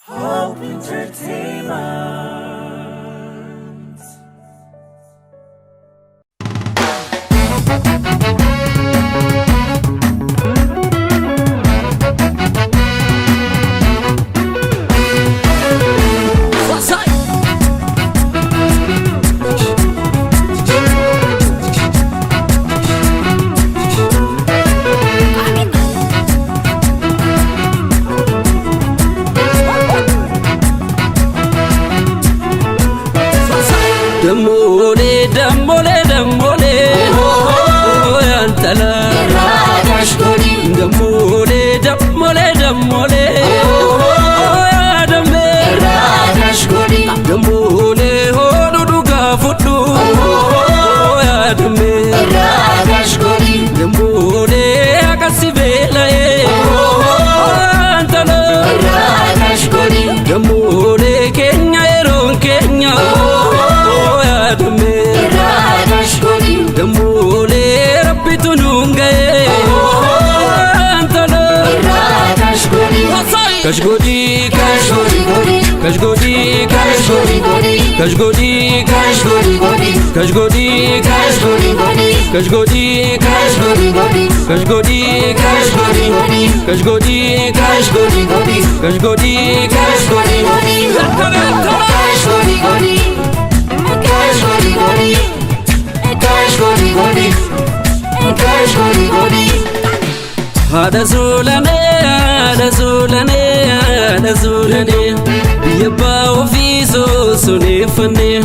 Hope Entertainment. Dammolee dammolee dammolee yantala. Dammolee dammolee dammolee yaadammee. Dammolee hoodhu dhugaa fudhu yaadammee. Dammolee akkasi beela'ee yantala. Dammolee keenya yeroon keenya yaadammee. Dammolee rabbitu nuun ga'ee yantala. Kashgodii kashgodii kashgodii kashgodii kashgodii kashgodii kashgodii kashgodii kashgodii kashgodii. Haadha suulanee haadha suulanee haadha suulanee biyya abbaa ofii soosoneeffannee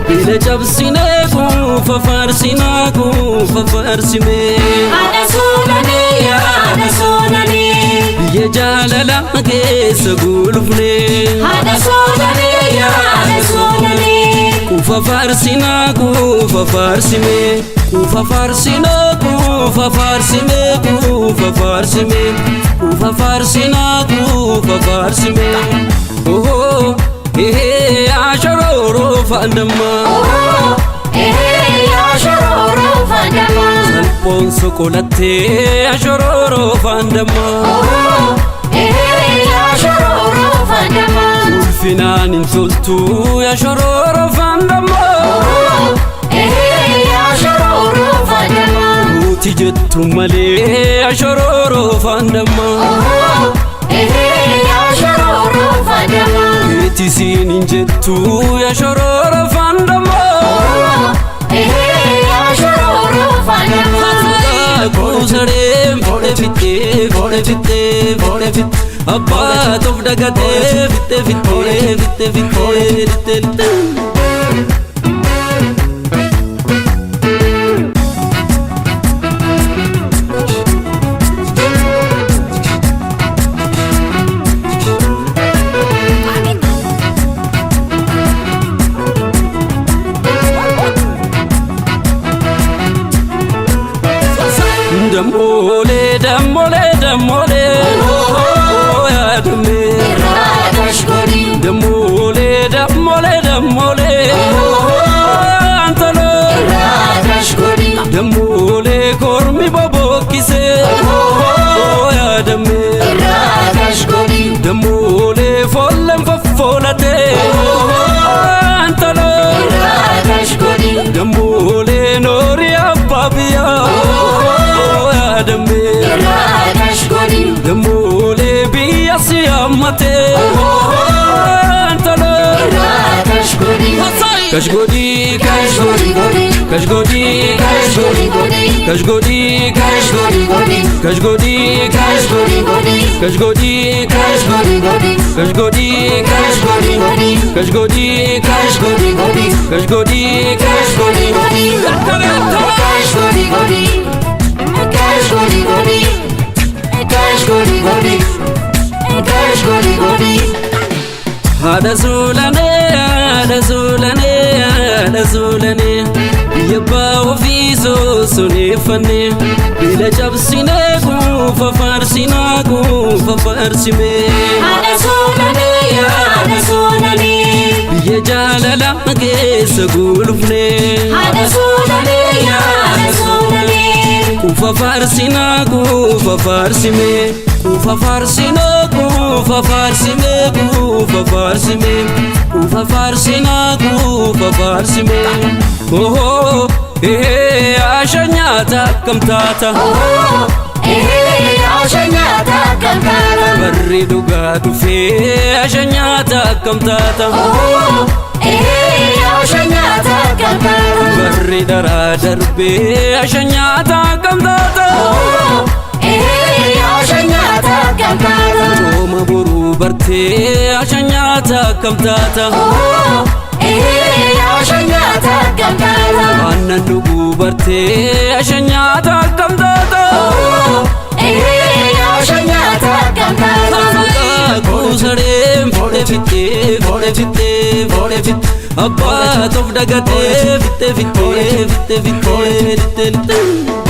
bila cabsinee kuufa faarsinaa kuufa faarsimee. Haadha suulanee haadha suulanee. Biyya jaalala keessa gulufnee. Haadha suulanee haadha suulanee. Kuufa faarsinaa kuufa faarsimee kuufa faarsinaa kuufa faarsimee kuufa faarsimee kuufa faarsinaa kuufa faarsimee. Ohoo ehee ashorooroo faandammaa. Ehee yaa shorooroo faandammaa. Salphoon soqolattee ashorooroo faandammaa. Ehee yaa shorooroo faandammaa. Ulfinaan hin toltuu ashorooroo faandammaa. Ehee yaa shorooroo faandammaa. Nuti jettu malee ashorooroo faandammaa. Ehee yaa shorooroo faandammaa. Keeti siin hin jettu ashorooroo faandammaa. Ehee yaa shorooroo faandammaa. Kuusareen foodhe fittee foodhe fittee foodhe fittee abbaa toof dagatee fittee fittee fittee fittee fittee fittee. Dammolee dammolee dammolee yaadammee. Dammolee dammolee dammolee antaloo. Dammolee kormi bobokkisee yaadammee. Dammolee foolleen foffoolatee antaloo. Dammolee noorii abbaa biyyaa yaadammee. Dammolee biyya si hammatee antaloo. Kashgodii kashgodii kashgodii kashgodii kashgodii kashgodii kashgodii kashgodii kashgodii kashgodii kashgodii. Haadha suulanee haadha suulanee haadha suulanee biyya abbaa ofii soosoneeffannee bila cabsinee kuufa faarsinaa kuufa faarsimee. Haadha suulanee haadha suulanee. Biyya jaalala keessa gulufnee. Haadha suulanee haadha suulanee. Kuufa faarsinaa kuufa faarsimee. Quufa faarsinaa, quufa faarsimee, quufa faarsimee, quufa faarsinaa, quufa faarsimee. Ohoo, ehee, asha nyaata akkam taata? Ehee, asha nyaata akkam taata? Barri dhugaa dhufee, asha nyaata akkam taata? Ehee, asha nyaata akkam taata? Barri dharaa darbee, asha nyaata akkam taata? Ehee, asha nyaata akkam taata? Cooma boruu bartee, asha nyaata akkam taata? Ehee, asha nyaata akkam taata? Aannan dhuguu bartee, asha nyaata akkam taata? Ehee, asha nyaata akkam taata? Maqaa kuusareen fudhe fittee, fudhe fittee, fudhe fittee, abbaa toof dagatee fittee, fittee, fittee, fittee, fittee, fittee.